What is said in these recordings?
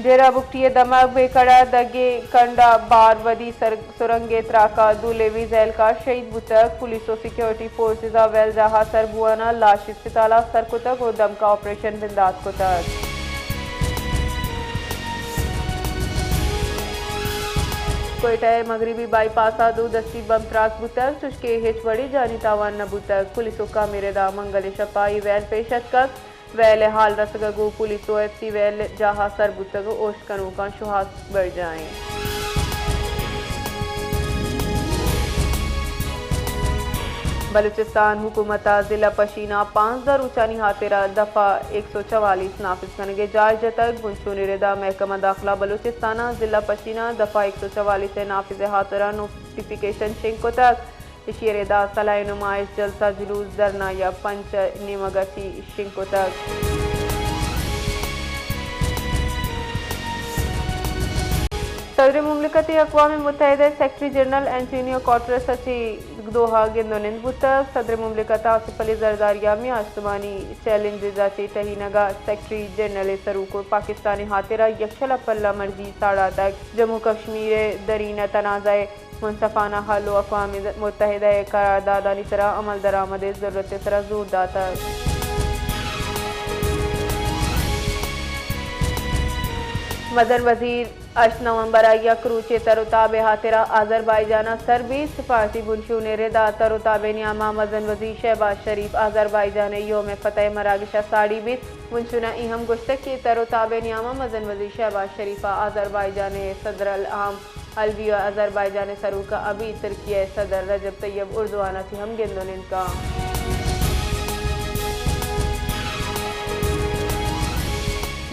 ڈیرہ بگٹی ءِ دمگ بے کڑا دگے کنڈ ءَ بار ودی سر-، سرنگ ءِ تراک ءَ دو لیویز اہلکار شہید بوتگ۔ پولیس ءُ سیکورٹی فورسز ءَ ویل جاہ ءَ سر بوان ءَ لاش اسپتال ءَ سر کتگ ءُ دمک ءَ آپریشن بندات کتگ۔ کوئٹہ ءِ مغربی بائی پاس ءَ دو دستی بمب تراک بوتگ، چوشکہ ہچ وڑیں جانی تاوان نہ بوتگ۔ پولیس حکام ءِ ردا منگل ءِ شپ ءَ اے ویل پیش اتکگ۔ ویل ءِ ہال رسگ ءَ گوں پولیس ءُ ایف سی ویل جاہ ءَ سر بوتگ ءُ اوشت کنوکاں شوہاز برجاہ اِنت۔ بلوچستان حکومت ءَ ضلع پشین ءَ پانزدہ روچانی ہاترا دفعہ ایک سو چوالیس نافذ کنگ ءِ جار جتگ۔ بنچونی ردا محکمہ داخلہ بلوچستان ءَ ضلع پشین ءَ دفعہ ایک سو چوالیس ءِ نافذ ءِ ہاترا نوٹیفکیشن شنگ کتگ۔ ایشی ءِ ردا سلائی نمائش، جلسہ، جلوس، دھرنا یا پنچ ءِ نیمگ ءَ چی شنگ کتگ۔ صدر مملکت ءِ اقوام متحدہ ءِ سیکرٹری جنرل انٹونیو گوٹرس ءَ چہ دوحہ گند ءُ نند بوتگ۔ صدر مملکت آصف علی زرداری ءَ میان استمانی چیلنجز ءَ چہ ٹہینگ ءَ سیکرٹری جنرل ءِ سروک ءُ پاکستان ءِ ہاترا یکشل ءَ پلہ مرزی ساڑاتگ۔ جموں کشمیر ءِ درین ءِ تنازعہ ءِ منصفانہ حل ءُ اقوام متحدہ ءِ قراردادانی سرا عمل درآمد ءِ ضرورت ءِ سرا زور داتگ۔ مزن وزیر ہشت نومبر ءَ یک روچے تر ءُ تاب ءِ ہاترا آذربائیجان ءَ سر بیت۔ سفارتی بنشون ءِ ردا تر ءُ تاب ءِ نیام ءَ مزن وزیر شہباز شریف آذربائیجان ءِ یوم فتح ءِ مراگش ءَ ساڑی بیت۔ بنشون ءَ اے ہم گوشتگ کہ تر ءُ تاب ءِ نیام ءَ مزن وزیر شہباز شریف ءَ آذربائیجان ءِ صدر الہام علوی ءُ آذربائیجان ءِ سروک ابید ترکیہ ءِ صدر رجب طیب اردوان ءَ چہ ہم گند ءُ نند کنت۔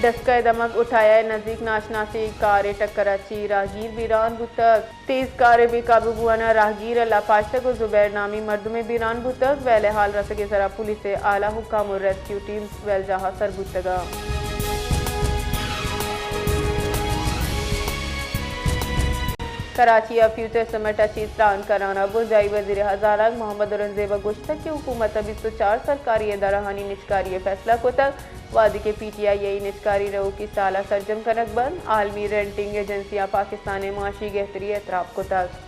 ڈسکہ ءِ دمگ اٹھایا ءِ نزیک ناشناسیں کارے ٹکر ءَ چہ راہگیر بیران بوتگ۔ تیز کار ءِ بے قابو بوان ءَ راہگیر ءِ لاپاشتگ ءُ زبیر نامی مردمے بیران بوتگ۔ ویل ءِ ہال رسگ ءِ سرا پولیس ءِ اعلی حکام ءُ ریسکیو ٹیمز ویل جاہ ءَ سر بوتگ اَنت۔ کراچی ءَ فیوچر سمٹ ءَ چہ تران کنان ءَ بنجاہی وزیر ءِ ہزانگ محمد اورنگزیب ءَ گوشتگ کہ حکومت ءَ بیست ءُ چار سرکاری ادارہانی نجکاری ءِ فیصلہ کتگ، وہدے کہ پی ٹی آئی ءِ اے نجکاری رئوکیں سال ءَ سرجم کنگ بنت۔ عالمی رینٹنگ ایجنسی ءَ پاکستان ءِ معاشی گہتری ءِ اعتراف کتگ۔